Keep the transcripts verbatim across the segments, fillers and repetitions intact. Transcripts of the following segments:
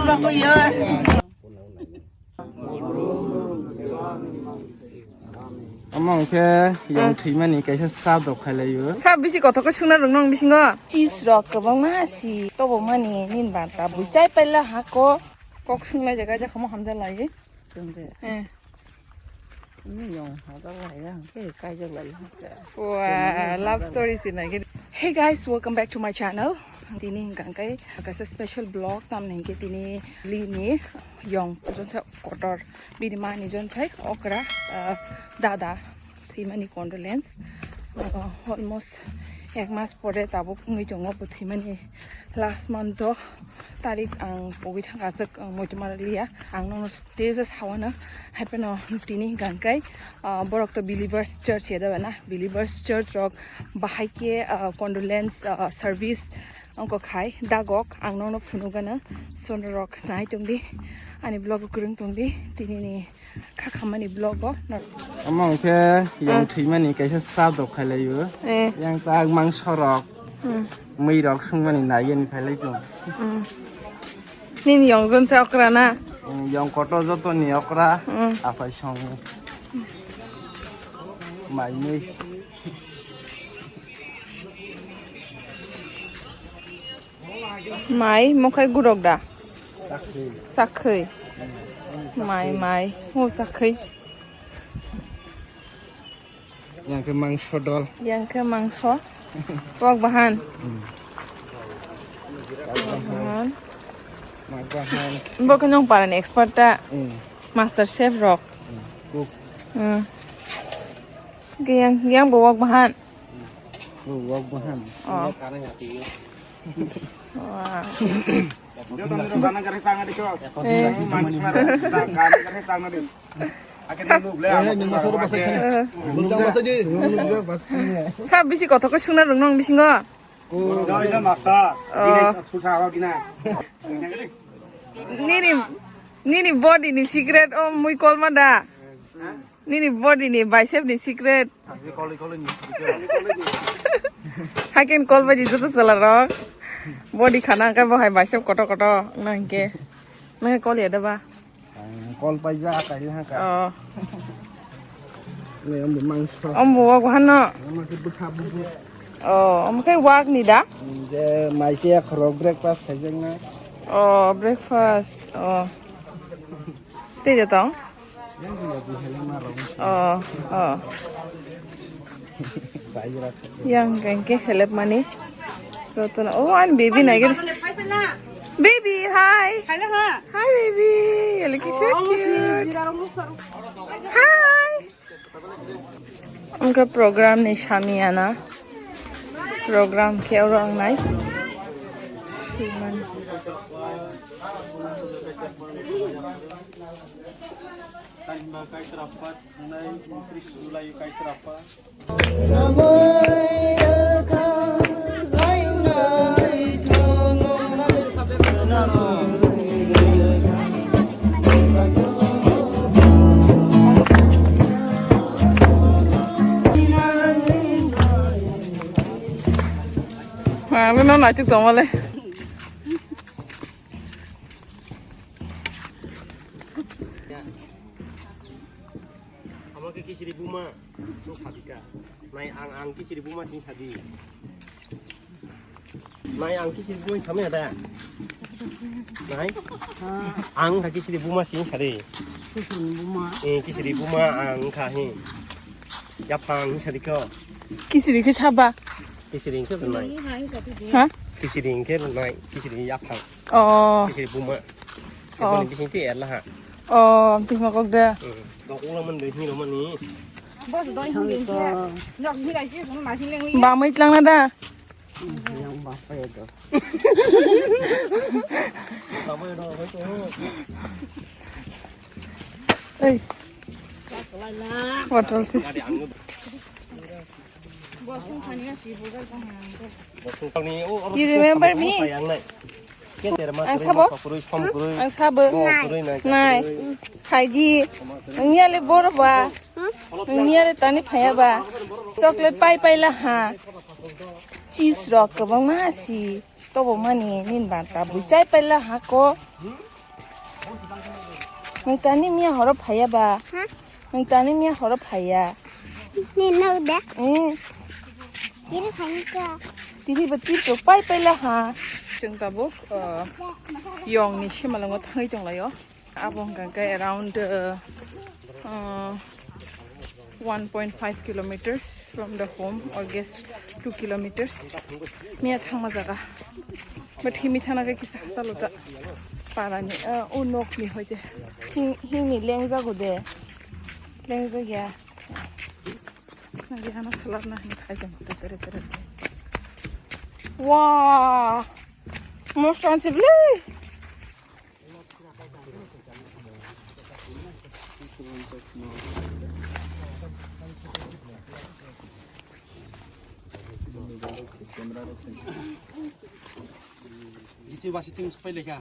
Omo hwnkhe yong thwimani kaisa srap rok khailaiyo. Srap bisi kothok khe sungna rwng nong bisingo. Chips rok kwbangma si tobo mani nin ba ta bui chai paila ha kok. Kok sunglai jaga jakha mo hamja lai. Chwng de. Eh. Ini yong hada lai ya, ke kai jak lai ya. Wah, love story si nai ke. Hey guys, welcome back to my channel. Tini hingka kai kaisa special vlog tam nengke tini li ni yong jonsa kotor bini mani jonsai okra, ah, dada thwimani condolence. Ah, almost ek mas pore tabuk wngwi tongo bo thwimani last month o tarik ang pogwi thangka aswk ang muitu mara liya ang nono tesa sawano haipeno tini hingka kai, ah, borok to believers church ya da na believers church rok bahai ke, ah, condolence, ah, service Ongko khai dagok ang nono phunugano sonorok nai tongdi ani vlog o kwrwng tongdi tinini kha khammani vlog o. Omo hwnkhe yong thwimani kaisa srap rok khailaiyo. Eh. Yang tak mangso rok, hmm, mui rok sungmani nai yani khailai tong. Hmm. Nini yong jon se okra na? Hmm, yong kotor joto ni okra, hmm, asai song. Mai mui. Mai, mokhai gurok da? Sakhi. Sakhi. Mai, mai. O sakhi. Yang khe mangso dol. Yang khe mangso. Wak bahan. Hmm. Wak bahan. Wak bahan. Bo khe nong parani expert ta. Hmm. Master chef rok. Hmm. Cook. Hmm. Yang, yang bo wak bahan. Wak bahan. Oh. Wah. Eh. Sab bisi kothok khe sungna rwng nong bisingo. Oh. Nini, nini body ni secret o mui kolma da. Nini body ni bicep ni secret. Haikhe kol bai di joto chwla rok. Body khana hwnkhe bo hai bicep koto koto wngna hinkhe. Nang kol ya da ba? Ang kol paija kaila haka. Oh. Ni ambo mangso. Ambo wa hano. Ama ke bwkha bubu. Oh, omo khe wak ni da? Je maise khorok breakfast khaijakna. Oh, breakfast. Oh. Tei da tong? Oh, oh. Yang kengke help mani. Jotono. Oh, ani baby nai gani. Baby, hi. Hi, baby. You looking so cute. Hi. Omo khe program ni samiana. Program khe oro wngnai. Swimani. Kaisa rapat, nai, Kris, Julai, kaisa rapat. Ano no naituk tongmale. Ama khe kisiri buma, no sabika. Nai ang, ang kisiri buma sing sadi. Nai ang kisiri buma samya da. Nai? Ang kha kisiri buma sing sadi. Kisiri buma. Eh, kisiri buma ang kha hi. Yaphang sadi ko. Kisiri khe saba. Kisiri khe nai. Ha? Kisiri khe nai. Kisiri yaphang. Oh. Kisiri buma. Oh. Keboni bising ti erla ha. Oh, amtwi ma kok da. Hmm. Kok ulo man de hiro mani. Bos doi hung de hira. Nok hira si sun ma sing leng. Ba mai tlang na da. Yang ba pa ya do. Ba mai do hoi to. Ei. Botol si. Ade ang. You remember me? Ang sabo? Ang sabo? Nai. Phaidi. Ngiya le bor ba. Ngiya le tani phaya ba. Chocolate pai pai la ha. Chips rok kwbangma si. Tobo mani nin ba ta bui chai pai la ha ko. Nwng tani miya horo phaiya ba? Ha? Nwng tani miya horo phaiya? Ni nok de? Eh. Tiri phai ka. Tiri ba chip to pai pai la ha. Chwng tabuk, uh, yong ni simalango thangwi tonglaio. Abo hwnkha khe around, uh, uh, one point five kilometers from the home, or guess two kilometers. Miya thangma jaga. But himi thana khe kisa hachalo ta parani, uh, o nok ni hoite. Hing, hing ni lengjago de. Lengjak ya. Nagi hana salad na hin khai jang tere tere. Wow. Most responsible. Gichi wasi ting supai leka.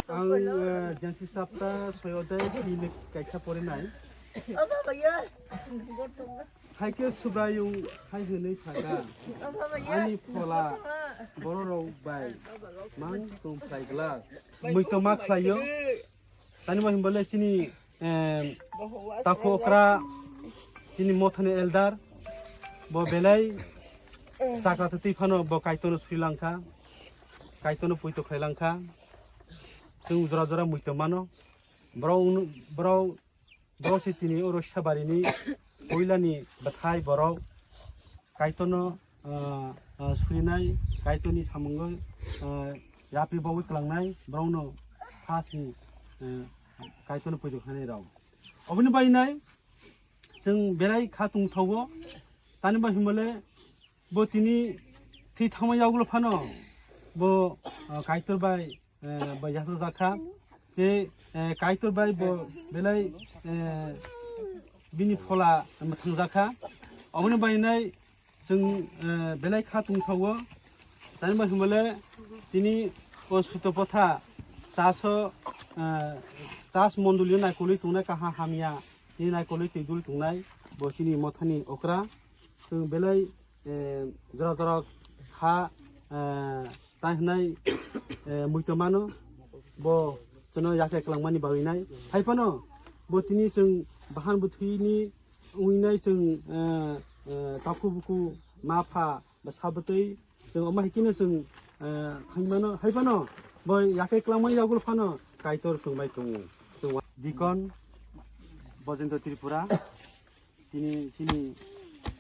Ang, eh, Jansi sapta soyodai bilik kaisa porinai. Haikhe Subraiyung hai hwnwi sakha, "Ani phola bororok bai mang tong phlai glak, muitu ma khlaio." Tani bo himba le chini, em, takhu okra, chini mothani elder, bo belai chakra twi phano bo Kaitorno suri langkha, Kaitorno puito khlai langkha. Chwng jora jora muitu mano. Borok, borok Borok se tini oro Sabarini puilani bwthai borok Kaitorno, ah, ah, surinai, Kaitorni samungo, ah, yapri bogwi kwlangnai borokno phasni, ah, Kaitorno puijo khanai rok. Oboni bainai chwng belai kha tongthogo, tani ba himole bo tini thwi thangma yagulo phano bo, ah, Kaitor bai eh, bai yathajak kha. Tei, eh, Kaitor bai bo belai, eh, bini phola mwthangjakha. Oboni bainai chwng, eh, belai kha tongthogo. Tani bo himole tini o Sutopotha chaso, eh, chas mondolio naikolwi tongnai, kaham hamya tini naikolwi twi dul tongnai bo chini mothani okra. Chwng belai, eh, jora jora kha, eh, tai hwnai eh, muitu mano, bo chwngno yakhe kwlangmani bagwi nai. Hai phano bo tini chwng bahan bwthwini wngwi nai chwng, eh, eh, takhuk bukhuk ma pha ba sabwtwi chwng omo hai kheno chwng, eh, thangmano. Hai phano bo yakhe kwlangmani yagulo phano Kaitor chwng bai tongo. Chwng wa-, Deacon Bojendra Tripura. Tini chini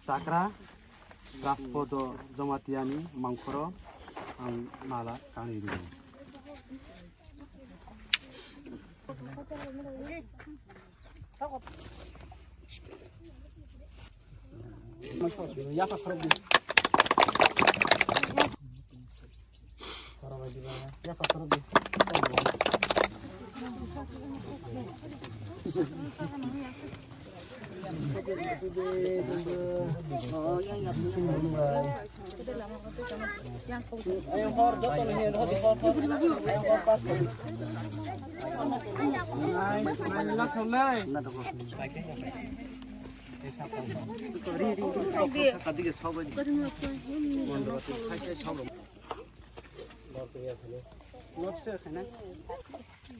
chakra Rajpodo Jomatiani mangkhoro ang mala kangwi rwngo.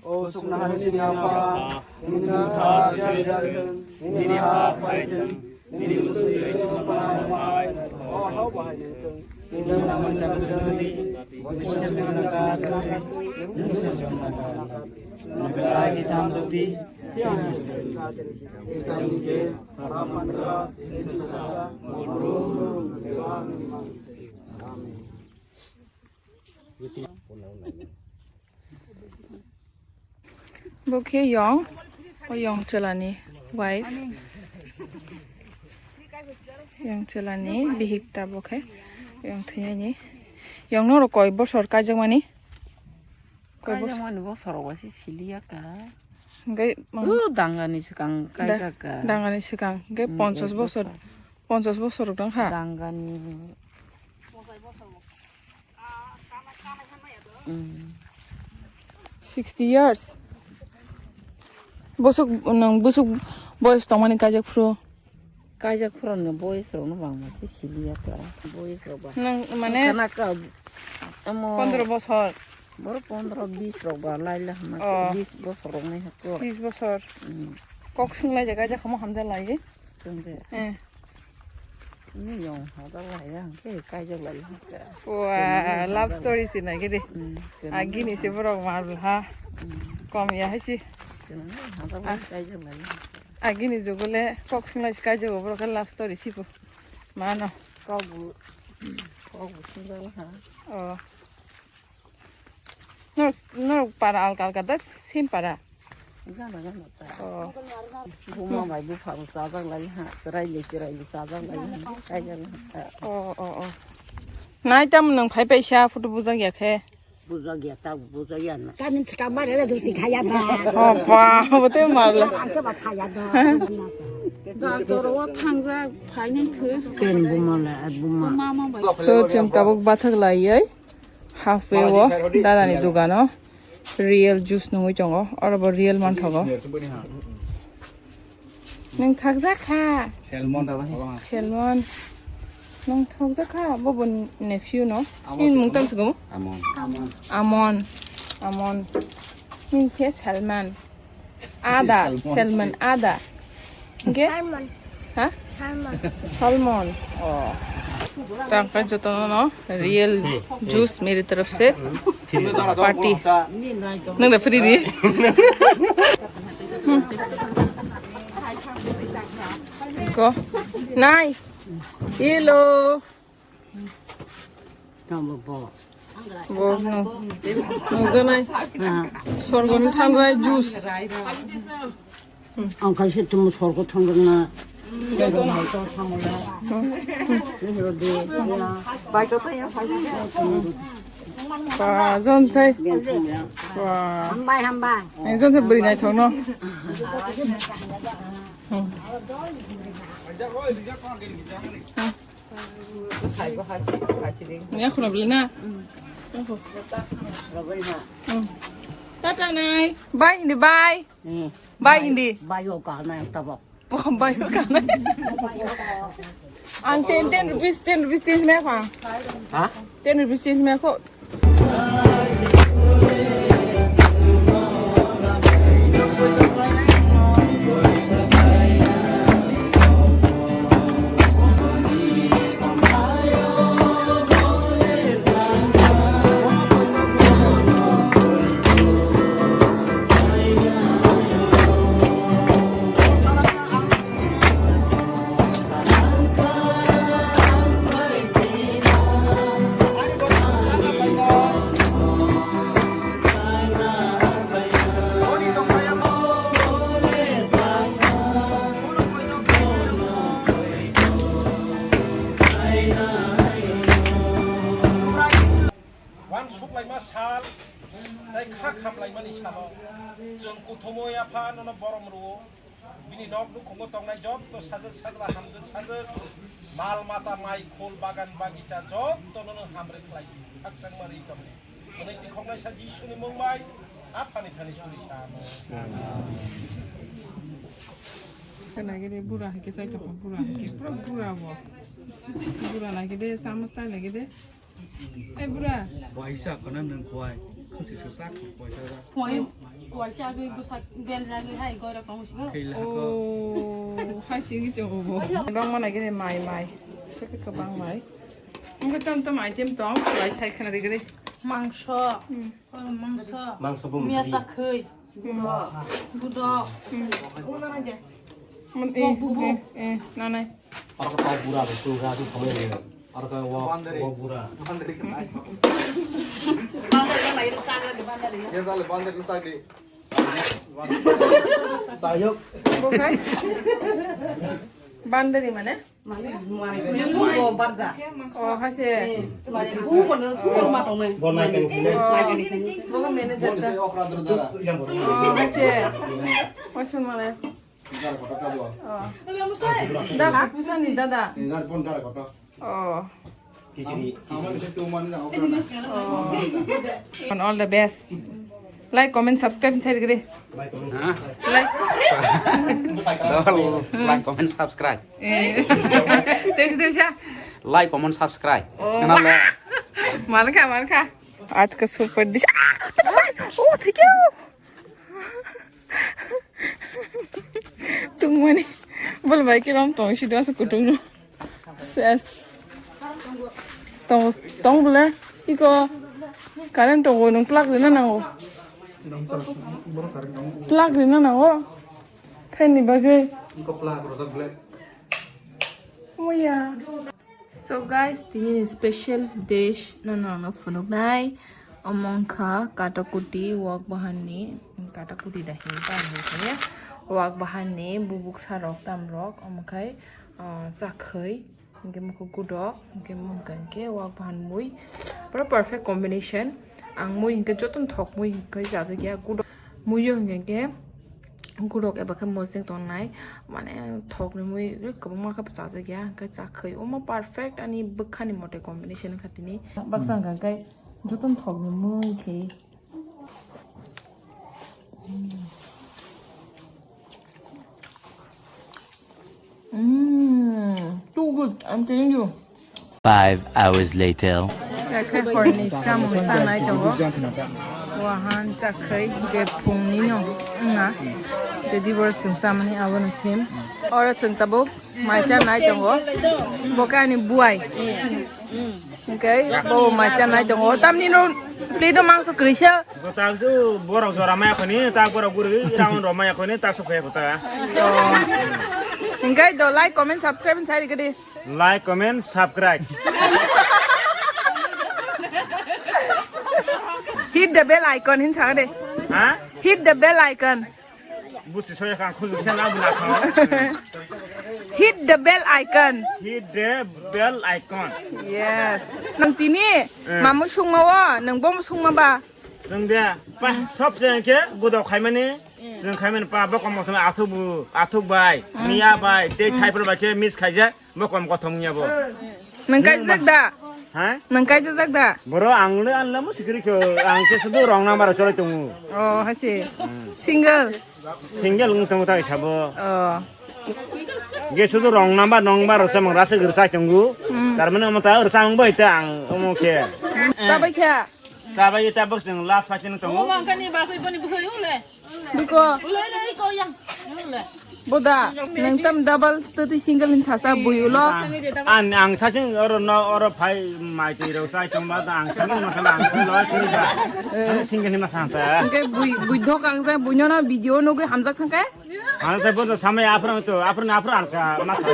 O sukna hari sini apa? Nini mungsa sini jatung, nini ha paitung, nini musu yaitu apa? O hau bahai nengtung, nini nama jatung, nini musu yaitu apa? Nini musu yaitu apa? Nini musu yaitu apa? Amen. Bo khe yong, o yong chwlani wife. Yong chwlani bihik ta bo khe, yong thwinani. Yong norok koi bosor kaijakmani? Koi bosor? Kaijakmani bosor rok bai se siliya ka. Hwnkhe mang- O dangani swkang da-, kaijak ka. Dangani swkang, hwnkhe Hmm, ponchas ek bosor, bosor. Ponchas bosor rok tong kha. Dangani. Mm. Sixty years. Bosok nang bosok boyos tongmani kaijak phuru. Kaijak phuru no boyos rok no bangma se siliya ta. Boyos rok ba. Nang mane kana ka amo pondro bosor. Boro pondro bis rok ba laila hama Oh. Bis bosor rok nai hakko. Bis bosor. Mm. Kok singlai jaga jakha mo hamja lai. Sungde. Eh. Ni yong hada la ya, ke kaijak lai ya. Wa, love story si na gidi. Hmm, Agini si borok mar ha. Hmm. Kom ya hai si. Kenang hada la kaijak lai ya. Agini jugule kok singlai si kaijak borok love story si po. Mano. Kok bu, kok bu singlai ha. Oh. Norok, norok para alka alka da, same para? Gana, gana ta. Oh. Buma bai bupha bo chajak lai ha, chwraili, chwraili chajak lai ha, kaijak lai ha. Oh, oh, oh. Nai tam nwng phai paisa photo bujak ya khe? Bujak ya, ta bujak ya na. Kamin chika mare na duti khaya ba. Oh, ba, bo te marla. Ang ke ba khaya ba. Doctor o thangjak phainai khe. Ken buma la, buma. Buma ma bai. So, chwng tabuk bathak lai yai. Halfway o dadani dogano real juice nungwi tongo, oro bo real manthogo. Nwng thakjak kha? Salmon. Salmon. Nwng thakjak kha? Bo bo nephew no. Nini mung tang sugo? Amon. Amon. Amon. Nini khe Salman. Ada, Salmon. Salmon, ada. Hingke? Salmon. Ha? Salmon. Salmon. Oh. Tangkai jotono no real juice meri taraf se party. Nang da free ri. Ko. Nai. Hello. Tamo bo. Bo, no. Nungjaknai. Ah. Sorgoni thangjak juice. Ang kaisa tumo sorgo thangjakna. Bai to tanya phai. Ba, jon sai. Ba. Hambai, hambai. Jon sai bwrwi naithok no. Hmm. Ni akhuna beli na. Mm. Tata nai. Bye hindi, bye. Mm. Bye hindi. Bye o ka na tabok. Bye o ka na. Ang ten, ten rupees, ten rupees change me kha. Ha? Ten rupees change me kho. Ma sal, tai kha khamlaimani salo, chwng kuthumwi Apha nono borom rwo. Bini nok nukhugo tongnai jotto sajwk sajla hamjwk sajwk, mal mata mai khul bagan bagija jotto nono hamrwi khlai di. Khakchangma ri tongdi. Hwnwi tikhoknai sa Jisuni mung bai, Aphani thani suri sa ano. Lagi de bura hai ke sai to bura hai ke pura bura bo. Bura lagi de samas tai lagi de. Eh, bura. Waisa khana nang kwai. Khasi sa sa kwai sa. Kwai, kwai sa bi bu sa bel ja bi hai gora kong si. Hei la ko. Oh, hai singi to bo. Bang mana gini mai mai. Saka ka bang mai. Ang tam tam item tong, lai sai khana rigre. Mangso. Hmm. Oh, mangso. Mangso bung Mia sari. Sakhoi. Budok. Mon eh, eh, eh, nanai. Aro ka tau bura bai tu ga tu samai ni. Aro ka wa wa bura. Bandari kan lain tang lagi bandari. Ya sale bandari ni sagdi. Sayok. Bukai. Bandari mana? Mane, mane, mane, barja. Oh, hase. Eh, mane, bu kono, bu kono matong nai. Bo nai kani kani. Bo ko manager ta. Okra dro dara. Oh, hase. Wasun mane. Dara koto ka bo. Oh. Da, pusani dada. Dara pon dara koto. Oh. Kichiri. Amon se tu man na okra. Oh. And all the best. Like, comment, subscribe, share kare. Like. Like, comment, subscribe. Eh. Tepsi, tepsi. Like, comment, subscribe. Oh. Kenal ya? Marka, marka. आज का super dish. ओ, ठीक है। Tungmani. Bol bai ke rom tong si dua sa kutung no. Ses. Tong, tong bole. Iko. Current tongo, nung plug rina nango. Plug rina nango. Fan ni bagwi. Muya. So guys, tini ni special dish no no no phunuknai. Omo wngkha katakuti wak bahan ni, katakuti da hin ta hin khe wak bahan ni bubuk sarok tamrok omo khai, ah, chakhwi, hingke mokho gudok, hingke mungkha hingke wak bahan mui. Pura perfect combination. Ang mui hingke jotono thok mui hingke chajakya gudok. Muiyo hingke hingke gudok eba khe mosdeng tongnai, mane thokni mui kwbangma khe chajakya, hingke chakhwi. Omo perfect ani bwkhani mote combination wngkha tini. Baksa hingka hingke jotono thokni mui khe. Mm, too good. I'm telling you. Five hours later. Chakhe horni chamung sanai tongo. Wahan chakhe je phungni no wngna. Jadi boro chwng chamani abono sim. Oro chwng tabuk mai chanai tongo. Bo khe ani buai. Hingke bo mai chanai tongo. Tamni no plate o mangso kwrwisa. Bo tak ju borok jora maya khoni, tak borok guri round rok maya khoni, tak sok khe bo ta. Oh. Hingke do like, comment, subscribe sai rikadi. Like, comment, subscribe. Hit the bell icon hin sa de. Ha? Hit the bell icon. Busi soya kang khunju sen abu na kho. Hit the bell icon. Hit the bell icon. Yes. Nang tini, eh, mamu sungma wo, nang bom sungma ba? Sung dia, pa, sop se ke, gudo khaimani, sung khaimani pa, bokong mothom athuk bu, athuk bai, hmm, miya bai, tei, hmm, thaipro bai ke miss khaija. Bo kom kothom wngya bo. Nang kaijak da? Ha? Nang kaijak da? Boro ang le anla mo sikiri kho, ang ke sudu wrong number cholai tongo. Oh, hasi. Hmm. Single. Single wng tongo tai sabo. Oh. Ge sudu wrong number, number se mang rasa gersa tongo. Hmm. Tar mane mo ta rasa ang bai ta ang mo ke. Sabai kha. Sabai ta bok sing last fight tongo. Mo mang kani basai boni bhoi ule. Biko. Boda, nang tam double tei single hin sasa bui ulo. Ang, ang sasing oro no, oro phai mai twi rok chai tong ba, ang sasing no khala ang loi kuri ba. Eh. Ang single hin ma sa ta. Hingke bui, bui dok ang ta, bui no na video no gui hamjak thang ke? Ang ta bodo samai aprang to, aprang, aprang ang ka ma sa,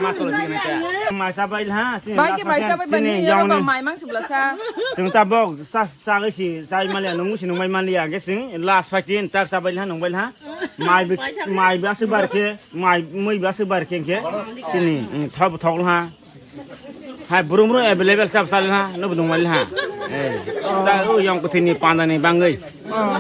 ma sa, ma sa, ma sa bai ha. Bai ke bai sa bai bani, oro ba mai mang subla sa. Sing ta bok sa. Sagwi si chai maliya, nungwi si nungbai maliya, hingke sing last fight tin tak chabai ha nungbai ha. Mai bi, mai bi aswk bar khe, mai, mui bi aswk bar khe hingke sini, mm, thok, thok ha. Hai brum brum available chap sal ha, no budung mali ha. Eh, ta o yang kuthini pandani bangwi. Oh.